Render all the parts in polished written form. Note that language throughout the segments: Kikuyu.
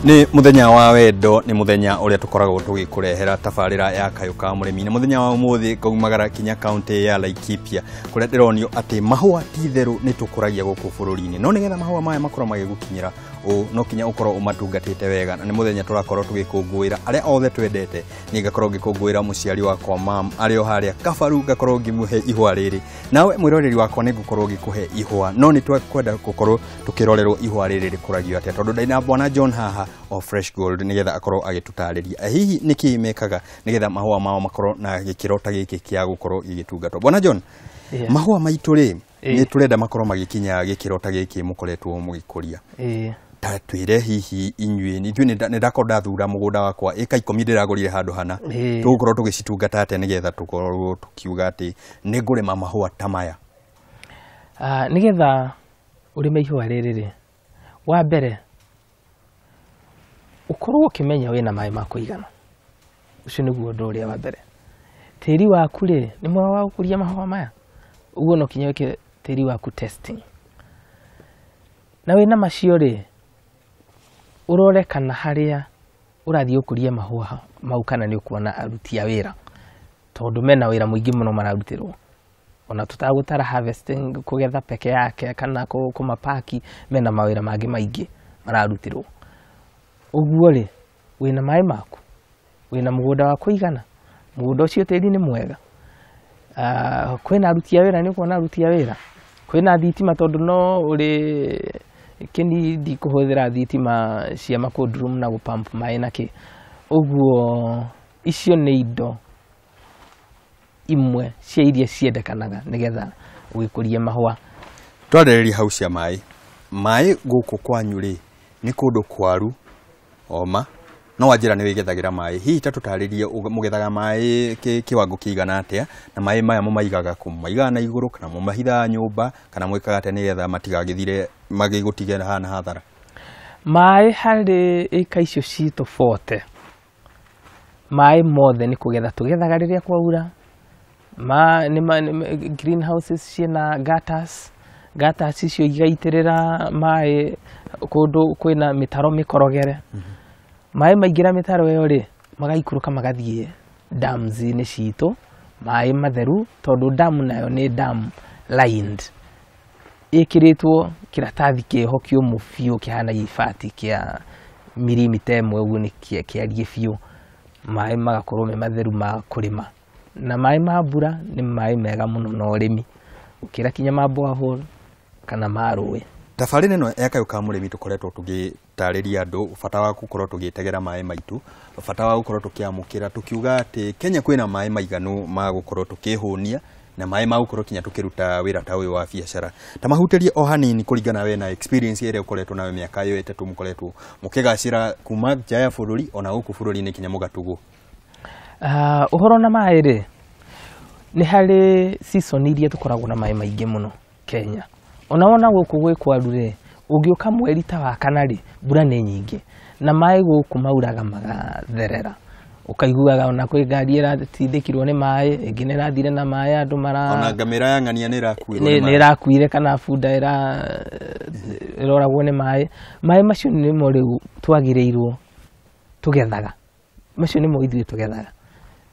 Nĩ mũthenya wa wendo, nĩ mũthenya ũrĩa tũkoragwo tũgĩkũrehera tabarĩra ya Kayũ ka Mũrĩmi. Na mũthenya wa ũmũthĩ ngaumagara kinya kaunti ya Laikipia kũrĩa ndĩronio atĩ mahũa ti itherũ nĩ tũkũragia gũkũ bũrũri-inĩ, no nĩgetha mahũa maya makorwo magĩgũkinyĩra ũũ no kinya ũkorwo ũmatungatĩte wega. Na nĩ mũthenya tũrakorwo tũgĩkũngũĩra arĩa othe twendete. Niĩ ngakorwo ngĩkũngũĩra mũciari wakwa mam arĩ o harĩa Kabaru, ngakorwo ngĩmũhe ihũa rĩrĩ. Nawe mwĩroreri wakwa nĩ ngũkorwo ngĩkũhe ihũa, no nĩ tũkwenda gũkorwo tũkĩrorerwo ihũa rĩrĩ rĩkũragio atĩa, tondũ ndĩna bwana John haha o Fresh Gold nĩgetha akorwo agĩtũtarĩria hihi nĩkĩ mekaga nĩgetha mahũa mao makorwo na gĩkĩro ta gĩkĩ kĩa gũkorwo gĩgĩtungatwo. Bwana John, mahũa maitũ rĩ nĩ tũrenda makorwo magĩkinya gĩkĩro ta gĩkĩ mũkoretwo mũgĩkũria. Ta twĩre hihi inyuĩ, ithuĩ nĩ ndakorwo ndathura mũgũnda wakwa ĩka 10 ndĩragũrire handũ hana, tũgũkorwo tũgĩcitungata atĩa nĩgetha tũkorwo tũkiuga atĩ nĩ ngũrĩma mahũa ta maya? Nĩgetha ũrĩme ihũa rĩrĩ rĩ, wa mbere ũkorwo ũkĩmenya wĩna maĩ ma kũigana. Ũcio nĩguo ũndũ ũrĩa wa mbere. Tĩri waku rĩ nĩ mwega wa gũkũria mahũa maya, ũguo no kinya wĩke tĩri waku testing. Na wĩna macio rĩ, ũrore kana harĩa ũrathiĩ gũkũria mahũa mau kana nĩ ũkuona aruti a wĩra, tondũ mena wĩra mũingĩ mũno mararutĩrwo. Ona tũtagũtara harvesting, kũgetha peke yake kana kũmapaki, mena mawĩra mangĩ maingĩ mararutĩrwo. Ũguo rĩ, wĩna maĩ maku, wĩna mũgũnda wa kũigana, mũgũnda ũcio tĩri nĩ mwega, kwĩna aruti a wĩra, nĩ ũkuona aruti a wĩra, kwĩna thitima, tondũ no ũrĩ kĩnindi kũhũthĩra thitima cia ma cold room na gũ-pump maĩ na kĩ. Ũguo icio nĩ indo imwe cia iria ciendekanaga nĩgetha ũgĩkũrie mahũa. Twarĩrĩria hau cia maĩ. Maĩ gũkũ kwanyu rĩ nĩ kũndũ kwaru oma, no wanjĩra nĩ wĩgethagĩra maĩ, hihi ta tũtarĩrie mũgethaga maĩ kĩwango kĩigana atĩa, na maĩ maya mũmaigaga kũ? Mũmaigaga na igũrũ kana mũmahithaga nyũmba kana mwĩkaga atĩa nĩgetha matigagĩthire magĩgũtige hana hathara? Maĩ harĩ ĩka icio citũ 40, maĩ mothe nĩ kũgetha tũgethaga rĩrĩa kwaura. Greenhouses ciĩna gutters, gutters icio igaitĩrĩra maĩ kũndũ kwĩna mĩtaro mĩkorogere. Maĩ maingĩra mĩtaro ĩyo rĩ, magaikũrũka magathiĩ dams-inĩ citũ, maĩ matheru, tondũ damu nayo nĩ dam lined, ĩkĩrĩtwo kĩratathi kĩho kĩũmũ biũ kĩhana ibati kĩa mirimita 1 ũguo, nĩ kĩariĩ biũ. Maĩ magakorwo me matheru ma kũrĩma. Na maĩ ma mbura nĩ maĩ mega mũno na ũrĩmi gũkĩra kinya ma borehole kana ma rũĩ. Tabarĩra ĩno ya Kayũ ka Mũrĩmi tũkoretwo tũgĩtarĩria andũ bata wa gũkorwo tũgĩtegera maĩ maitũ, bata wa gũkorwo tũkĩamũkĩra, tũkiuga atĩ Kenya kwĩna maĩ maiganu ma gũkorwo tũkĩhũnia na maĩ ma gũkorwo kinya tũkĩruta wĩra ta ũyũ wa biacara. Ta mahutĩrie o hanini kũringana we na experience ĩrĩa ũkoretwo nayo mĩaka ĩyo 3 mũkoretwo mũkĩgacĩra kuma nja ya bũrũri ona gũkũ bũrũri-inĩ kinya mũgatugwo. Ũhoro na maĩ rĩ, nĩ harĩ season iria tũkoragwo na maĩ maingĩ mũno Kenya. Ona wona gũkũ gwĩ kwaru rĩ, ũngĩũka mweri ta wa kana rĩ, mbura nĩ nyingĩ na maĩ gũkũ mauraga magatherera. Ũkaiguaga ona kwĩ ngari ĩratindĩkirwo nĩ maĩ, ĩngĩ nĩ ĩrathire na maĩ, andũ mara ona ngamĩra ya ng'ania nĩ ĩrakuirwo nĩ nĩ maĩ. Ĩrakuire kana bunda ĩroragwo nĩ maĩ. Maĩ macio nĩmo rĩu twagĩrĩirwo tũgethaga, macio nĩmo ithuĩ tũgethaga,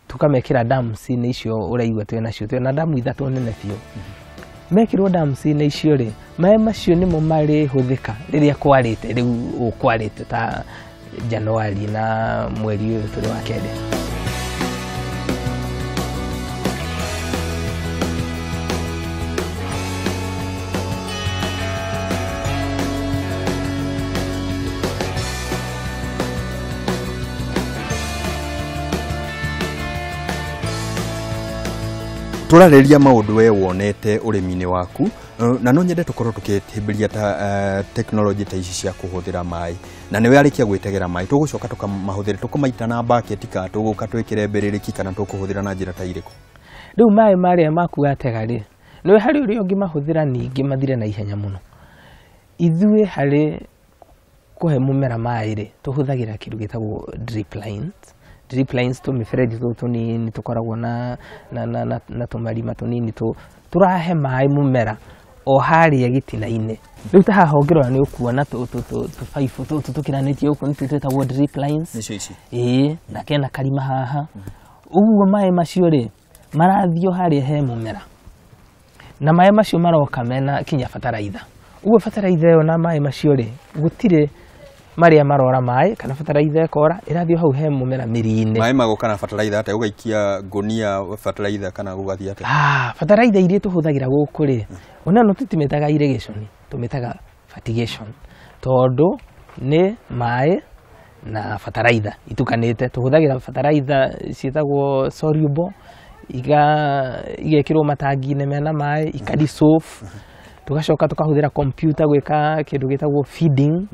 tũkamekĩra dams-inĩ icio ũraigua twĩ nacio. Twĩna damu 3 nene biũ. Mekĩrwo dams-inĩ icio rĩ, maĩ macio nĩmo marĩhũthĩka rĩrĩa kwarĩte, rĩu ũũ kwarĩte ta Januari na mweri ũyũ tũrĩ wa kerĩ. Tũrarĩrĩria maũndũ we wonete ũrĩmi-inĩ waku, na no nyende tũkorwo tũkĩhĩmbĩria ta tekinoronjĩ ta ici cia kũhũthĩra maĩ, na nĩwe arĩkia gwĩtegera maĩ tũgũcoka tũkamahũthĩra tũkũmaita na bucket kana tũgũka twĩkĩre mbĩrĩrĩki kana tũkũhũthĩra na njĩra ta irĩkũ? Rĩu maĩ marĩa maku watega rĩ, nĩwe harĩ ũrĩa ũngĩmahũthĩra ningĩ mathire na ihenya mũno. Ithuĩ harĩ kũhe mũmera maĩ rĩ, tũhũthagĩra kĩndũ gĩtagwo drip lines. Drip lines tũmĩberethi tũtũ tũnini tũkoragwo na tũmarima tũnini tũrahe maĩ mũmera o harĩa gĩtina-inĩ. Rĩu ta haha ũngĩrora nĩ ũkuona tũbaibũ tũtũ tũkĩranĩtie gũkũ nĩtuo twĩtagwo drip lines. Nĩcio ici. Ĩĩ, na kena karima haha. Ũguo maĩ macio rĩ marathiĩ o harĩa he mũmera, na maĩ macio maroka mena kinya bataraitha. Ũguo bataraitha ĩyo na maĩ macio rĩ, gũtirĩ marĩa marora maĩ kana bataraitha ĩkora, ĩrathiĩ hau he mũmera mĩri-inĩ. Maĩ magũka na bataraitha atĩa? Ũgaikia ngũnia bataraitha kana gũgathiĩ atĩa? Bataraitha iria tũhũthagĩra gũkũ rĩ, ona no tũtimĩtaga irrigation, tũmĩtaga fertigation, tondũ nĩ maĩ na bataraitha itukanĩte. Tũhũthagĩra bataraitha ciĩtagwo soluble, igekĩrwo matangi-inĩ mena maĩ, ikadissolve. Tũgacoka tũkahũthĩra computer gwĩka kĩndũ gĩtagwo feeding.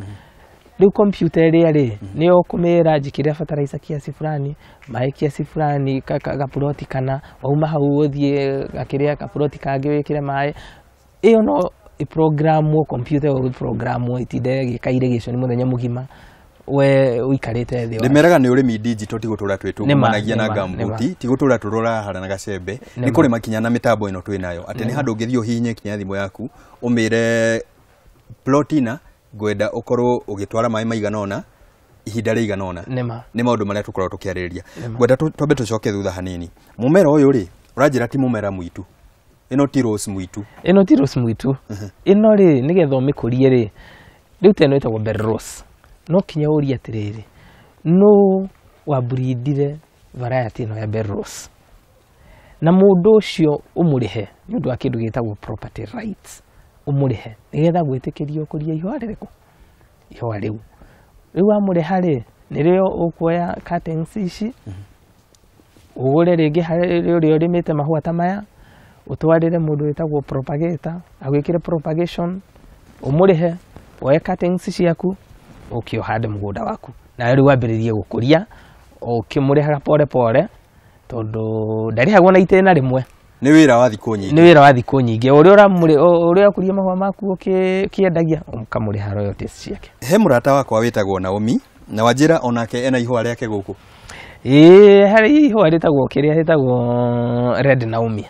Rĩu computer ĩrĩa rĩ, nĩyo ũkũmĩra njĩkĩre fertilizer kiasi fulani, maĩ kiasi fulani, gaploti kana wauma hau ũthiĩ gakĩrĩa gaploti kangĩ wĩkĩre maĩ. Ĩyo no ĩprogramwo, computer ĩyo ĩprogramwo ĩtinde ĩgĩka irrigation mũthenya mũgima we ũikarĩte thĩ. Ndĩmeraga nĩ ũrĩmi digital, ti gũtũra twĩtungumanagia na gambuti, ti gũtũra tũrorahara na gacembe, nĩ kũrĩma kinya na mĩtambo ĩno twĩnayo, atĩ nĩ handũ ũngĩthiĩ ũhihinye kinya thimũ yaku ũmĩre plotina ngwenda ũkorwo ũgĩtwara maĩ maigana ũna ihinda rĩigana ũna. Nĩ maũndũ marĩa tũkoragwo tũkĩarĩrĩria. Ngwenda twambe tũcoke thutha hanini. Mũmera ũyũ rĩ, ũranjĩra ti mũmera mwitu, ĩno ti rose mwitu. Ĩno ti rose mwitu. Ĩno rĩ, nĩgetha ũmĩkũrie rĩ, rĩu ta ĩno ĩtagwo bell rose. No kinya ũrie atĩrĩrĩ, nũ wamburindire variety ĩno ya bell rose? Na mũndũ ũcio ũmũrĩhe nĩ ũndũ wa kĩndũ gĩtagwo property rights, ũmũrĩhe nĩgetha gwĩtĩkĩrio ũkũrie ihũa rĩrĩkũ? Ihũa rĩu. Rĩu wamũrĩha rĩ, nĩrĩo ũkuoya cuttings ici, ũgũre rĩngĩ harĩ ũrĩa ũrĩmĩte mahũa ta maya, ũtwarĩre mũndũ wĩtagwo propagator, agwĩkĩre propagation, ũmũrĩhe, woe cuttings ciaku, ũke ũhande mũgũnda waku. Nawe rĩu wambĩrĩrie gũkũria, ũkĩmũrĩhaga pore pore, tondũ ndarĩhagwo na itĩna rĩmwe. Nĩ wĩra wa thikũ nyingĩ. Nĩ wĩra wa thikũ nyingĩ. Ũrĩa ũrĩa ũkũria mahũa maku ũkĩendagia, ũkamũrĩha royalties ciake. He mũrata wakwa wĩtagwo Naomi, na wanjĩra onake ena ihũa rĩake gũkũ. Ĩĩ, harĩ ihũa rĩtagwo kĩrĩa rĩtagwo Red Naomi.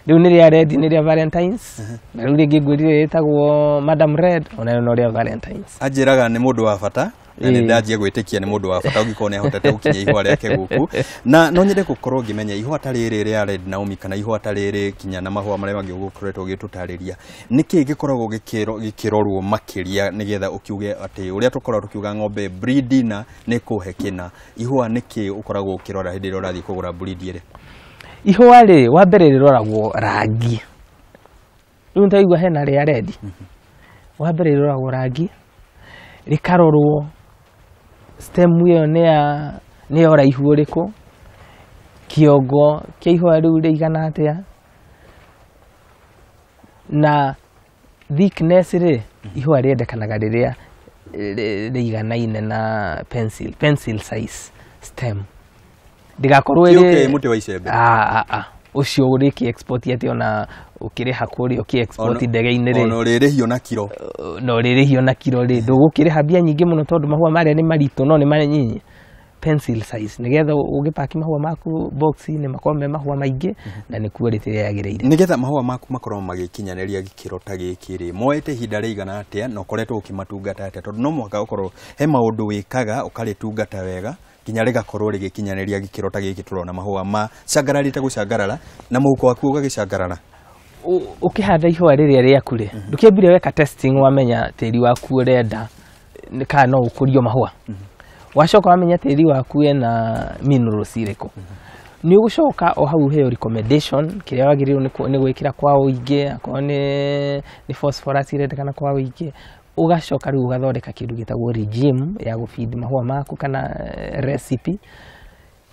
Rĩu nĩ rĩa red, nĩ rĩa Valentines. Na rĩu rĩngĩ ngwĩrire rĩtagwo Madam Red, onayo no rĩa Valentines. Anjĩraga nĩ mũndũ wa bata, na nĩ ndanjia gwĩtĩkia nĩ mũndũ wa bata ũngĩkorwo nĩ ahotete gũkinyia ihũa rĩake gũkũ. Na no nyende gũkorwo ngĩmenya ihũa ta rĩrĩ rĩa Red Naomi kana ihũa ta rĩrĩ kinya na mahũa marĩa mangĩ ũgũkoretwo ũgĩtũtarĩria, nĩkĩ gĩkoragwo gĩkĩrorwo makĩria nĩgetha ũkiuge atĩ ũrĩa tũkoragwo tũkiuga ng'ombe breed na nĩ kũhe kĩna, ihũa nĩkĩ ũkoragwo ũkĩrora hĩndĩ ĩrĩa ũrathiĩ kũgũra breed ĩrĩa? Ihũa rĩ, wa mbere rĩroragwo rangi. Rĩu nĩtaigua hena rĩa red. Wa mbere rĩroragwo rangi, rĩkarorwo stem ĩyo nĩ ya ũraihu ũrĩkũ, kĩongo kĩa ihũa rĩu rĩigana atĩa, na thickness rĩ, ihũa rĩendekanaga rĩrĩa rĩiganaine na pencil size stem. Ndĩgakorwo ĩrĩ Ti mũtĩ wa icembe. Ũcio ũrĩki export atĩ ona ũkĩrĩha kũrĩa ũkĩ export ndege-inĩ rĩ. Ona ũrĩrĩhio na kiro. Na ũrĩrĩhio na kiro rĩ, ndũgũkĩrĩha mbia nyingĩ mũno tondũ mahũa marĩa nĩ maritũ no nĩ manyinyi. Pencil size nĩgetha ũgĩpaki mahũa maku box-inĩ makorwo me mahũa maingĩ na nĩ quality ĩrĩa yagĩrĩire. Nĩgetha mahũa maku makorwo magĩkinyanĩria gĩkĩro ta gĩkĩ rĩ, moete ihinda rĩigana atĩa na ũkoretwo ũkĩmatungata atĩa? Tondũ no mũhaka ũkorwo he maũndũ wĩkaga ũkarĩtungata wega nginya rĩgakorwo rĩgĩkinyanĩria gĩkĩro ta gĩkĩ tũrona mahũa macangararĩte gũcangarara na mũhuko waku ũgagĩcangarara. Ũkĩhanda ihũa rĩrĩa rĩaku rĩ, ndũkĩambire weka testing wamenya tĩri waku ũrenda kana no ũkũrio mahũa. Wacoka wamenya tĩri waku wĩna minerals irĩkũ. Nĩ ũgũcoka o hau ũheo recommendation kĩrĩa wagĩrĩirwo nĩ gwĩkĩra kwa ũingĩ, akorwo nĩ phosphorus ĩrendekana kwa ũingĩ. Ũgacoka rĩu ũgathondeka kĩndũ gĩtagwo regime ya gũbidi mahũa maku kana recipe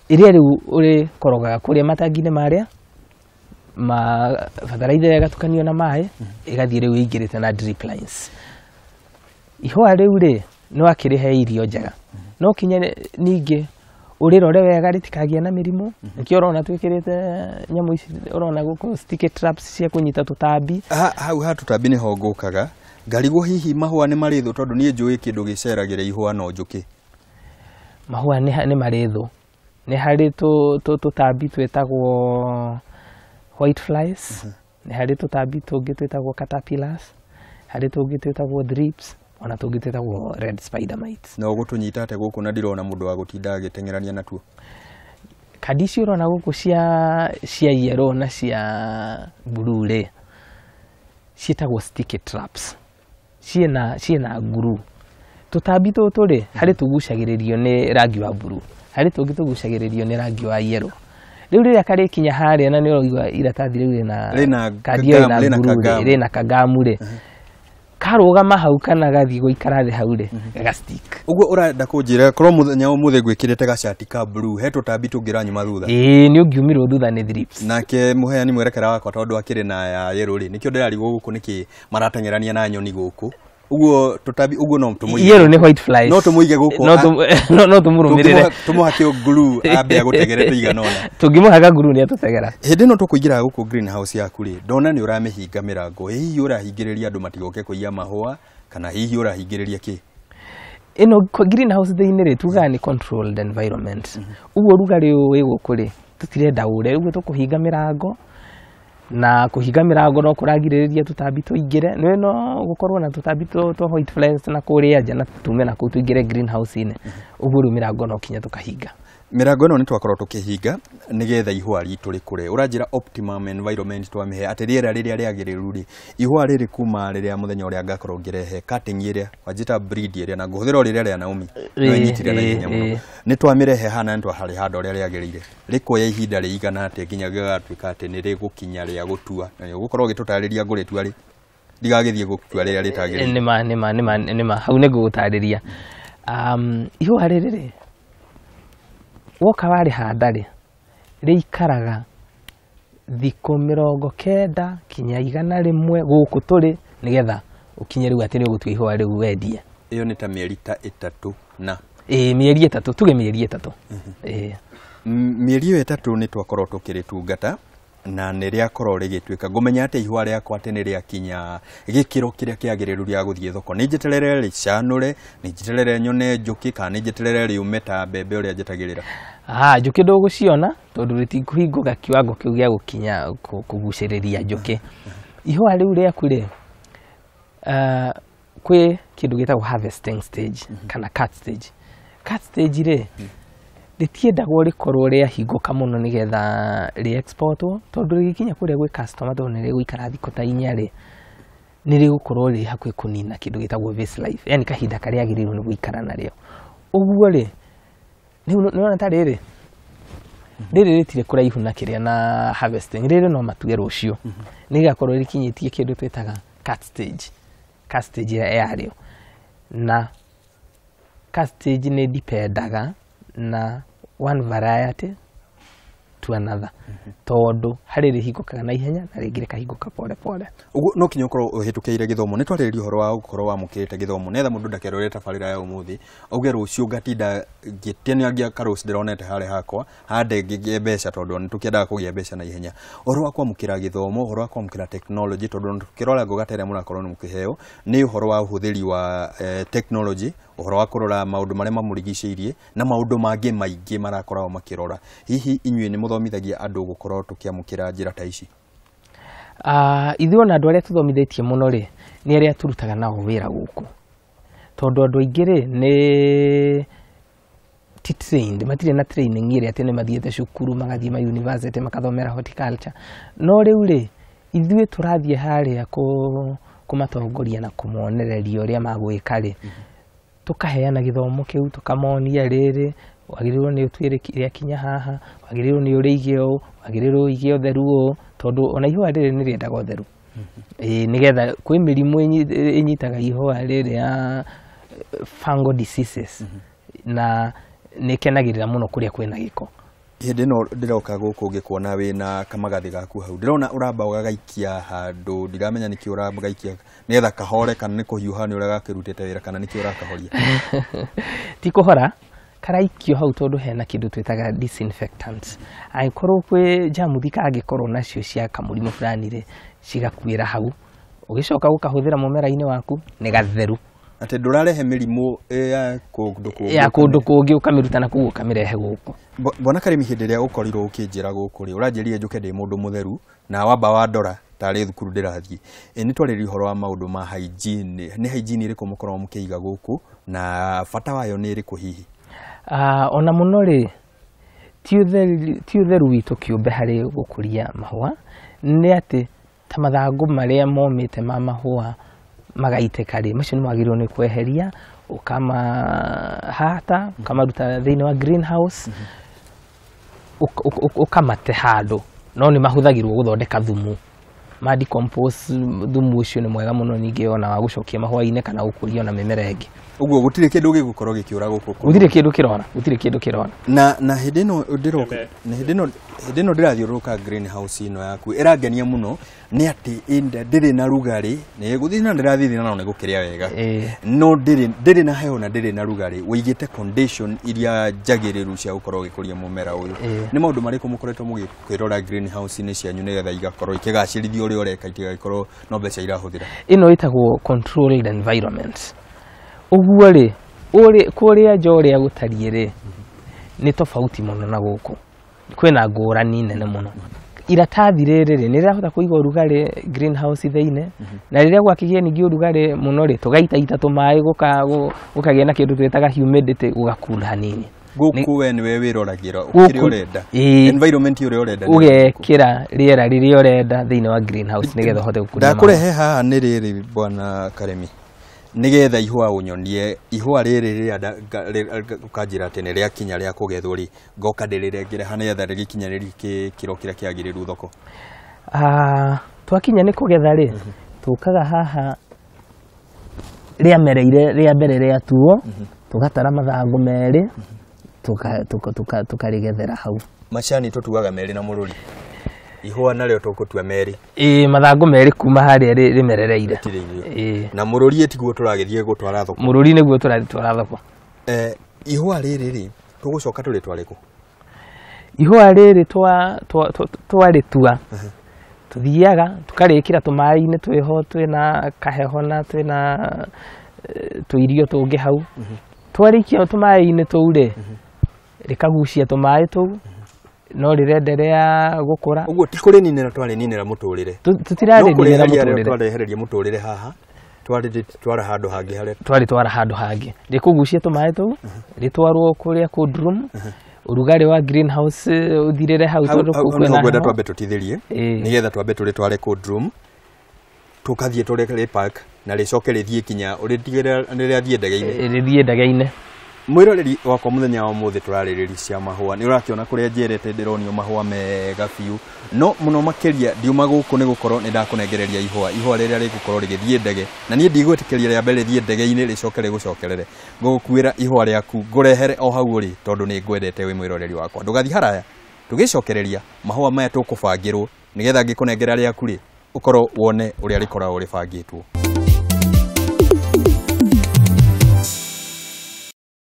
ĩrĩa rĩu ũrĩkorogaga kũrĩa matangi-inĩ marĩa ma bataraitha ĩgatukanio na maĩ, ĩgathiĩ rĩu ĩingĩrĩte na drip lines. Ihũa rĩu rĩ, nĩ wakĩrĩhe irio njega. No kinya ningĩ ũrĩrore wega rĩtikagĩe na mĩrimũ. Nĩkĩo ũrona twĩkĩrĩte nyamũ ici ũrona gũkũ sticky traps cia kũnyita tũtambi. Hau ha tũtambi nĩho ngũkaga. Ngarigwo hihi mahũa nĩ marĩ thũ tondũ niĩ njũĩ kĩndũ gĩceragĩra ihũa no njũkĩ. Mahũa nĩ marĩ thũ. Nĩ harĩ tũtambi twĩtagwo white flies. Nĩ harĩ tũtambi tũngĩ twĩtagwo caterpillars, harĩ tũngĩ twĩtagwo thrips, ona tũngĩ twĩtagwo red spider mites. Na ũgũtũnyita atĩa gũkũ na ndirona mũndũ wa gũtinda agĩteng'erania natuo? Kandi ici ũrona gũkũ cia yellow na cia blue rĩ, ciĩtagwo sticky traps. Ciĩna glue. Tũtambi tũtũ rĩ, harĩ tũgucagĩrĩrio nĩ rangi wa blue, harĩ tũngĩ tũgucagĩrĩrio nĩ rangi wa yellow. Rĩu rĩrĩa karĩkinya harĩa na nĩ ũraigua iratathi rĩu rĩna kandi ĩyo kagamu, ĩna rĩna glue rĩ, kagamu. Rĩna kagamu rĩ, karũgama hau kana gathiĩ gũikara thĩ hau rĩ, gagastick. Ũguo ũrenda kũnjĩra korwo mũthenya ũmũthĩ ngwĩkĩrĩte gacati ka blue, he tũtambi tũngĩranyuma thutha? Ĩĩ, nĩ ũngiumirwo thutha nĩ thrips. Nake mũheani mwerekera wakwa tondũ akĩrĩ na ya yellow rĩ, nĩkĩo ndĩrarigwo gũkũ nĩkĩ marateng'erania na nyoni gũkũ. Ũguo tũtambi ũguo no tũmũige. Yellow nĩ white flies. No tũmũige gũkũ. No tũmũrũmĩrĩre. Tũmũhake glue ambe agũtegere tũigana ũna. Tũngĩmũhaka glue nĩ atũtegera. Hĩndĩ ĩno tũkũingĩra gũkũ greenhouse yaku rĩ, ndona nĩ ũramĩhinga mĩrango. Hihi ũrahingĩrĩria andũ matigoke kũiya mahũa kana hihi ũrahingĩrĩria kĩ? Ĩno greenhouse thĩinĩ rĩ, tugaga nĩ controlled environment. Ũguo ũrugarĩ ũyũ wĩ gũkũ rĩ, tũtirenda ũre, ũguo tũkũhinga mĩrango. Na kũhinga mĩrango no kũragirĩrĩria tũtambi tũingĩre. Nĩ no gũkorwo na tũtambi twa white flies na kũrĩa nja na tume na kũu tũingĩre greenhouse-inĩ. Ũguo rĩu mĩrango no kinya tũkahinga. Mĩrango ĩno nĩ twakorwo tũkĩhinga nĩgetha ihũa ritũ rĩkũre. Ũranjĩra optimum environment twamĩhe atĩ rĩera rĩrĩa rĩagĩrĩru rĩ, ihũa rĩrĩ kuma rĩrĩa mũthenya ũrĩa ngakorwo ngĩrehe cutting ĩrĩa wanjĩta breed ĩrĩa na ngũhũthĩra o rĩrĩa rĩa Naomi, no ĩnyitire na ihenya mũno. Nĩ twamĩrehe haha na nĩ twaharĩhanda ũrĩa rĩagĩrĩire. Rĩkuoya ihinda rĩigana atĩa nginya gĩgatuĩka atĩ nĩ rĩgũkinya rĩa gũtua? Na nĩ ũgũkorwo ũgĩtũtarĩria ngũrĩtua rĩ, ndigagĩthiĩ gũtua rĩrĩa rĩtagĩrĩire. Nĩma, nĩma, nĩma, nĩma, hau nĩ ngũgũtarĩria. Ihũa rĩrĩ rĩ, woka warĩhanda rĩ, rĩikaraga thikũ 90 kinya 100 gũkũ tũrĩ, nĩgetha ũkinye rĩu atĩ nĩ ũgũtua ihũa rĩu wendie. Ĩyo nĩ ta mĩeri ta 3 na. Ĩĩ, mĩeri 3, tuge mĩeri 3. Ĩĩ. Mĩeri ĩyo 3 nĩ twakorwo tũkĩrĩtungata na nĩ rĩakorwo rĩgĩtuĩka. Ngũmenya atĩ ihũa rĩakwa atĩ nĩ rĩakinya gĩkĩro kĩrĩa kĩagĩrĩru rĩa gũthiĩ thoko. Nĩ njeterere rĩcanũre, nĩ njeterere nyone njũkĩ, kana nĩ njeterere rĩũme ta mbembe ũrĩa njetagĩrĩra? Njũkĩ ndũgũciona tondũ rĩtikũhingũka kiwango kĩu gĩa gũkinya kũgucĩrĩria njũkĩ. Ihũa rĩu rĩaku rĩ, kwĩ kĩndũ gĩtagwo harvesting stage kana cut stage. Cut stage rĩ, rĩtiendagwo rĩkorwo rĩahingũka mũno nĩgetha rĩ-exportwo, tondũ rĩgĩkinya kũrĩa gwĩ customer tondũ nĩ rĩgũikara thikũ ta 4 rĩ, nĩ rĩgũkorwo rĩ hakuhĩ kũnina kĩndũ gĩtagwo vase life, yani kahinda karĩa rĩagĩrĩirwo nĩ gũikara narĩo. Ũguo rĩ, nĩ ta rĩrĩ, rĩrĩ rĩtirĩ kũraihu na kĩrĩa na harvesting, rĩrĩ no matue rũciũ. Nĩ rĩgakorwo rĩkinyĩtie kĩndũ twĩtaga cut stage, cut stage yarĩo. Na cut stage nĩ dipendaga na one variety to another, tondũ harĩ rĩhingũkaga na ihenya na rĩngĩ rĩkahingũka pole pole. Ũguo no kinya ũkorwo ũhĩtũkĩire gĩthomo. Nĩ twarĩrĩria ũhoro wa gũkorwo wamũkĩrĩte gĩthomo nĩgetha mũndũ ndakerorere tabarĩra ya ũmũthĩ auge rũciũ ngatinda ngĩtenia karũci ndĩronete harĩa hakwa hande ngĩgĩe mbeca, tondũ nĩ tũkĩendaga kũgĩa mbeca na ihenya. Ũhoro wa kwamũkĩra gĩthomo, ũhoro wa kwamũkĩra tekinoronjĩ, tondũ tũkĩrora ngoga ta ĩrĩa mũrakorwo nĩ mũkĩheo nĩ ũhoro wa ũhũthĩri wa tekinoronjĩ, ũhoro wa kũrora maũndũ marĩa mamũrigicĩirie na maũndũ mangĩ maingĩ marakoragwo makĩrora. Hihi inyuĩ nĩ mũthomithagia andũ gũkorwo tũkĩamũkĩra njĩra ta ici? Ithuĩ ona andũ arĩa tũthomithĩtie mũno rĩ, nĩ arĩa tũrutaga nao wĩra gũkũ, tondũ andũ aingĩ rĩ nĩ ti trained, matirĩ na training ĩrĩa atĩ nĩ mathiĩte cukuru magathiĩ ma university makathomera horticulture. No rĩu rĩ, ithuĩ tũrathiĩ harĩa kũmatongoria na kũmonereria ũrĩa magwĩka rĩ, tũkaheana gĩthomo kĩu, tũkamonia rĩrĩ wagĩrĩirwo nĩ ũtue rĩakinya haha, wagĩrĩirwo nĩ ũrĩige ũũ, wagĩrĩirwo ũige ũtheru ũũ, tondũ ona ihũa rĩrĩ nĩ rĩendaga ũtheru. Ĩĩ, nĩgetha kwĩ mĩrimũ ĩnyitaga ihũa rĩrĩ ya fungal diseases, na nĩ ĩkenagĩrĩra mũno kũrĩa kwĩna gĩko. Hĩndĩ ĩno ndĩroka gũkũ ngĩkuona wĩna kamagathĩ gaku hau, ndĩrona ũramba ũgagaikia handũ, ndiramenya nĩkĩ ũragaikia nĩgetha kahore kana nĩ kũhiũha nĩ ũrĩa gakĩrutĩte wĩra kana nĩkĩ ũrakahoria. Ti kũhora, karaikio hau tondũ hena kĩndũ twĩtaga disinfectant. Angĩkorwo kwĩ njamuthi kangĩkorwo nacio cia kamũrimũ fulani rĩ, cigakuĩra hau, ũgĩcoka gũkahũthĩra mũmera-inĩ waku nĩ gatheru. Atĩ ndũrarehe mĩrimũ ya kũndũ kũngĩ. Ya kũndũ kũngĩ ũkamĩruta na kũu ũkamĩrehe gũkũ. Bwana Karĩmi, hĩndĩ ĩrĩa ũkorirwo ũkĩnjĩra gũkũ rĩ, ũranjĩrire njũke ndĩ mũndũ mũtheru na wamba wandora tarĩ thukuru ndĩrathiĩ. Nĩ twarĩrĩria ũhoro wa maũndũ ma hygiene. Nĩ hygiene ĩrĩkũ mũkoragwo mũkĩiga gũkũ na bata wayo nĩ ĩrĩkũ hihi? Ona mũno rĩ, ti ũtheru witũ kĩũmbe harĩ gũkũria mahũa, nĩ atĩ ta mathangũ marĩa momĩte ma mahũa magaitĩka rĩ, macio nĩ magĩrĩirwo nĩ kweheria, ũkamahata, ũkamaruta thĩinĩ wa greenhouse, ũkamate handũ, no nĩ mahũthagĩrwo gũthondeka thumu. Ma decompose thumu ũcio nĩ mwega mũno ningĩ ona wa gũcokia mahũa-inĩ kana gũkũria ona mĩmera ĩngĩ. Ũguo gũtirĩ kĩndũ gĩgũkorwo gĩkĩũra gũkũ. Gũtirĩ kĩndũ kĩrora, gũtirĩ kĩndũ kĩrora. Na hĩndĩ ĩno ndĩroka, na hĩndĩ ĩno ndĩrathiũrũrũka greenhouse ĩno yaku, ĩrangenia mũno nĩ atĩ ndĩrĩ na rugarĩ, nĩ gũthiĩ na ndĩrathiĩ na nĩ gũkĩrĩa wega. No ndĩrĩ na heho na ndĩrĩ na rugarĩ, ũigĩte condition iria njagĩrĩru cia gũkorwo ũgĩkũria mũmera ũyũ. Nĩ maũndũ marĩkũ mũkoretwo mũgĩkĩrora greenhouse-inĩ cianyu nĩgetha igakorwo ikĩgacĩrithia ũrĩa ũreka itigagĩkorwo no mbeca irahũthĩra? Ĩno ĩtagwo controlled environment. Ũguo rĩ, kũrĩa nja ũrĩa gũtariĩ rĩ, nĩ tofauti mũno na gũkũ. Kwĩna ngũrani nene mũno. Iratathi rĩrĩ rĩ, nĩ rĩrahota kũiga ũrugarĩ greenhouse thĩinĩ, na rĩrĩa gwakĩgĩa ningĩ ũrugarĩ mũno rĩ, tũgaitaita tũmaĩ gũkagĩa na kĩndũ twĩtaga humidity, gũgakura hanini. Gũkũ we nĩwe wĩroragĩra kĩrĩa ũrenda. Environment ũrĩa ũrenda. Ũgekĩra rĩera rĩrĩa ũrenda thĩinĩ wa greenhouse nĩgetha ũhote gũkũria. Ndakũrehe haha nĩ rĩrĩ Bwana Karĩmi, nĩgetha ihũa ũnyonie ihũa rĩrĩ rĩrĩa ũkanjĩra atĩ nĩ rĩakinya rĩa kũgethwo rĩ, ngoka ndĩrĩrengere ha nĩgetha rĩgĩkinyanĩrie kĩro kĩrĩa kĩagĩrĩru thoko. Twakinya nĩ kũgetha rĩ, tũkaga haha rĩamereire rĩa mbere rĩatuo, tũgatara mathangũ merĩ, tũkarĩgethera hau. Macani tũtuaga merĩ na mũrũri. Ihũa narĩo tũgũtua merĩ. Ĩĩ, mathangũ merĩ kuma harĩa rĩmerereire. Na mũrũri tiguo tũragĩthiĩ gũtwara thoko. Mũrũri nĩguo tũratwara thoko. Ihũa rĩrĩ rĩ, tũgũcoka tũrĩtware kũ? Ihũa rĩrĩ twarĩtua, tũthiaga tũkarĩkĩra tũmaĩ-inĩ twĩho twĩna kaheho na twĩna tũirio tũngĩ hau. Twarĩkia tũmaĩ-inĩ tũu rĩ, rĩkagucia tũmaĩ tũu, no rĩrenderea gũkũra. Ũguo ti kũrĩninĩra twarĩninĩra mũtũrĩre. Tũtirarĩninĩra mũtũrĩre. Twarehereria mũtũrĩre haha, twarĩtwara handũ hangĩ harĩa. Twarĩtwara handũ hangĩ. Rĩkũgucia tũmaĩ tũu, rĩtwarwo kũrĩa cold room, ũrugarĩ wa greenhouse ũthirĩre hau tondũ kũu kwĩna heho. Ngwenda twambe tũtithĩrie, nĩgetha twambe tũrĩtware cold room, tũkathiĩ tũrĩ park na rĩcoke rĩthiĩ kinya ũrĩtigĩrĩra rĩrathiĩ ndege-inĩ. Rĩthiĩ ndege-inĩ. Mwĩroreri wakwa mũthenya wa ũmũthĩ tũrarĩrĩria cia mahũa. Nĩ ũrakĩona kũrĩa njerete ndĩronio mahũa mega biũ, no mũno makĩria ndiuma gũkũ nĩ gũkorwo nĩ ndakũnengereria ihũa. Ihũa rĩrĩa rĩgũkorwo rĩgĩthiĩ ndege, na niĩ ndigwĩtĩkĩria rĩa mbere rĩthiĩ ndege-inĩ rĩcoke rĩgũcokerere. Ngũgũkuĩra ihũa rĩaku ngũrehere o hau ũrĩ, tondũ nĩ ngwendete wĩ mwĩroreri wakwa. Ndũgathiĩ haraya, tũgĩcokereria mahũa maya tũkũbangĩrwo nĩgetha ngĩkũnengera rĩaku rĩ, ũkorwo wone ũrĩa rĩkoragwo rĩbangĩtwo.